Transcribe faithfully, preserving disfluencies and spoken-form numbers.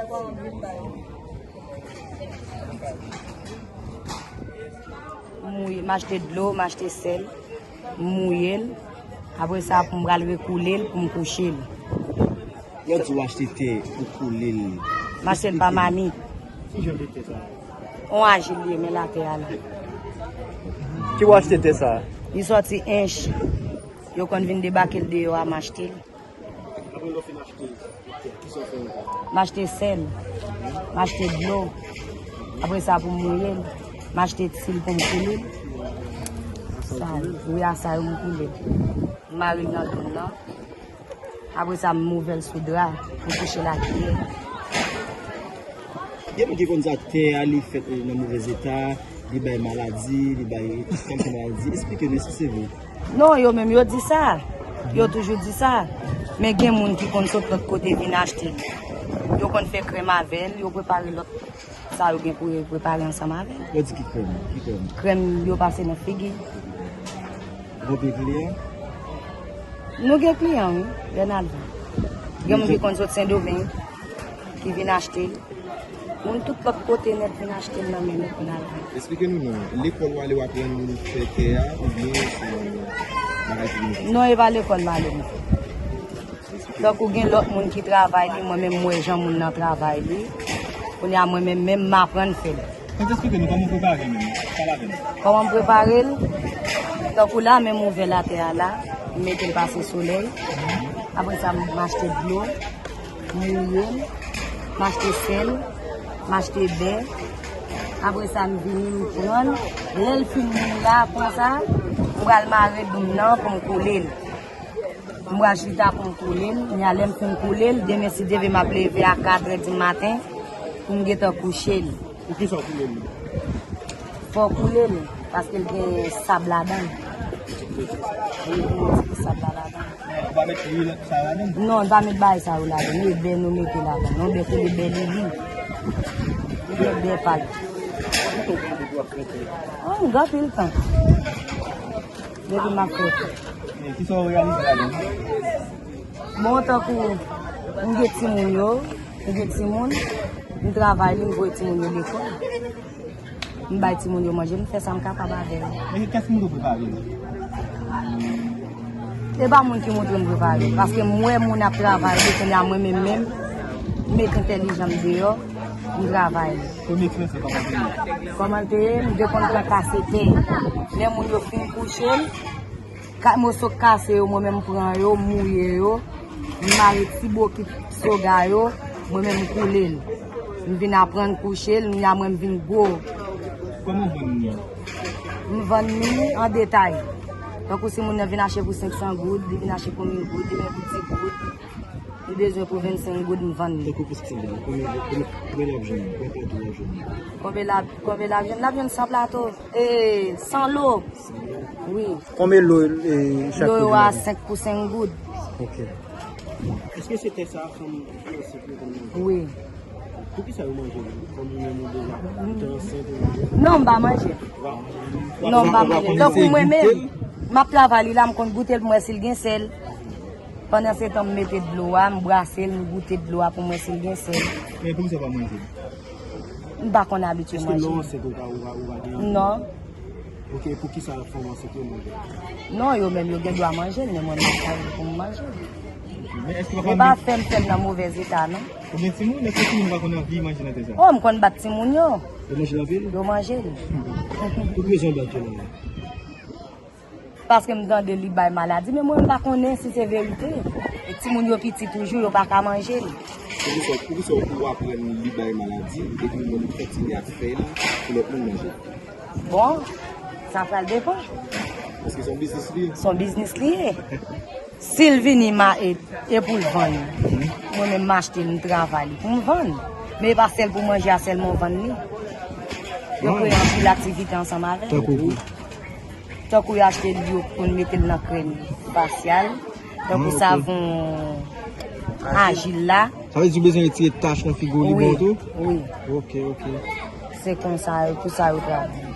M mouye, m achte dlo, m achte sèl, m mouye l. Apre sa, pou m pral rekoule l, pou m kouche l. Lè w di w achte tè pou koule l. M achte l pa mami. Ki jan de tè sa? On ajil li ye, men latè a la. Ki w achte tè sa? Li sòti Ench. Yo konn vin debake l deyò a, m achte l. Apre lè w fin achte tè, kisa w fè ankò? M achte sèl, m achte dlo. Apre sa, pou m mouye l, m achte ti l pou m koule l. Sa, wi, a sa yo m koule l. M mare l nan dlo m nan. Apre sa, m ouvè l sou dra, m kouche l a kiyè. Gen moun ki konn sa, tè a, li fèt nan movèz eta, li bay maladi, li bay kèlke maladi. Esplike nou, èske se vre? Non, yo menm yo di sa. Yo toujou di sa. Men gen moun ki konn sot lòt kote vin achte. Yo konn fè krèm avè l, yo prepare lòt sa yo gen pou yo prepare ansanm avè l. Yo di ki krèm? Ki krèm? Krèm yo pase nan figi. Ou gen kliyan? Nou gen kliyan, wi, Renaldo. Gen moun ki konn sot Sendomeng, ki vin achte. Moun tout lòt kote nèt vin achte l nan men nou pou n al vann. Esplike nou non, lekòl w ale w aprann fè tè a oubyen se bagay ki vin? Non, e pa lekòl m ale non. Tankou gen lòt moun ki travay li, mwen menm m wè jan moun nan travay li. Kounye a mwen menm, menm m aprann fè l. Fè esplike nou kòman w prepare menm, pale avè nou. Kòman m prepare l? Tankou la, men m ouvè l atè a la, m mete l pase solèy. Apre sa, m achte dlo. M mouye l, m achte sèl, m achte bè. Apre sa, m vini, m pran l. Lè l fin mou la, konsa, m pral mare dlo m nan pou m koule l. M pral chita pou m koule l. Kounye a, lè m fin koule l, demen, si Dye vle, m ap leve a katrè di maten pou m gentan kouche l. Poukisa w koule l? Fò w koule l, paske l gen sab ladan l. Wi, gen yon ti sab la ladan l. Ou pa met lwil sa yo ladan? Non, n pa met bagay sa yo ladan. Nou bè nou mete ladan. Nou bè koule bè li li. Li gen bè pa l. Oh, m gen anpil tan. Depi m ap fè. E kisa w reyalize ladan? Bon, tankou m gen timoun yo, m gen timoun, m travay li, m voye timoun yo lekòl. M bay timoun yo manje, m fè sa m kapab avè yo. Men kiyès ki montre w prepare l? E pa moun ki montre m prepare l, paske m wè moun ap travay li, kounye a mwen menm menm, m met entèlijan m deyò, m travay li. Premye eksperyans lan, kòman l te ye? Kòman l te ye? M te konn pran kase tè. Lè moun yo fin kouche l, Ka-, moso kase yo, mwen menm m pran yo, m mouye yo, m mare ti bokit soga yo, mwen menm m koule l. M vin aprann kouche l, kounye a mwen m vin gwo. Kòman w vann li? M vann li an detay. Tankou si moun nan vin achte pou senk san goud, li vin achte pou mil goud, li vin pou ti goud. Li bezwen pou vennsenk goud, m vann li. Tankou pou senk san goud, konbyen, konbyen, konbyen l ap jwenn? Konbyen plato l ap jwenn? Konbyen l ap, konbyen l ap jwenn? L ap jwenn san plato. E, san lo. San lo? Wi. Konbyen lo, e, chak lo yo a? Senk pou senk goud. Ok. Èske se tè sa a fanm ansent yo konn manje? Wi. Poukisa yo manje l? Fanm ou menm ou deja te ansent ou manje l? Non, m pa manje. Non, m pa manje. Tankou mwen menm, m ap travay li la, m konn goute l pou m wè si l gen sèl. Pandan se tan, m mete dlo a, m brase l, m goute dlo a pou m wè si l gen sèl. Men poukisa w pa manje l? M pa konn abitye manje. Èske lè w ansent ou pa, ou pa, ou pa gen anvi? Non. Ok, poukisa fanm ansent yo manje? Non, yo menm yo gen dwa manje l, men mwen m ap chache pou m manje l. Men èske w pa... E pa fè m fè l nan movèz eta, non. Ou gen timoun, èske timoun pa konn anvi manje nan tè sa? Oh, m konn bat timoun yo. Yo manje l anpil? Yo manje l. Pou ki rezon w bat yo la? Paske m tande li bay maladi, men mwen m pa konnen si se verite. E timoun yo piti toujou, yo pa ka manje l. Poukisa, poukisa w aprann li bay maladi, epi w kontinye ap fè l pou lòt moun manje l? Bon, sa pral depann. Paske se yon biznis li ye. Se yon biznis li ye. Si l vini ma-, e, e pou l vann, mwen menm m achte l, m travay li pou m vann. Men e pa sèl pou manje a sèlman w vann li. Yo kreye anpil aktivite ansanm avè l. Tankou ki? Tankou yo achte l, yo konn mete l nan krèm fasyal. Tankou savon ajil la. Sa vle di ou bezwen retire tach nan figi w, li bon tou? Wi, wi. Ok, ok. Se konsa, pou sa yo travay.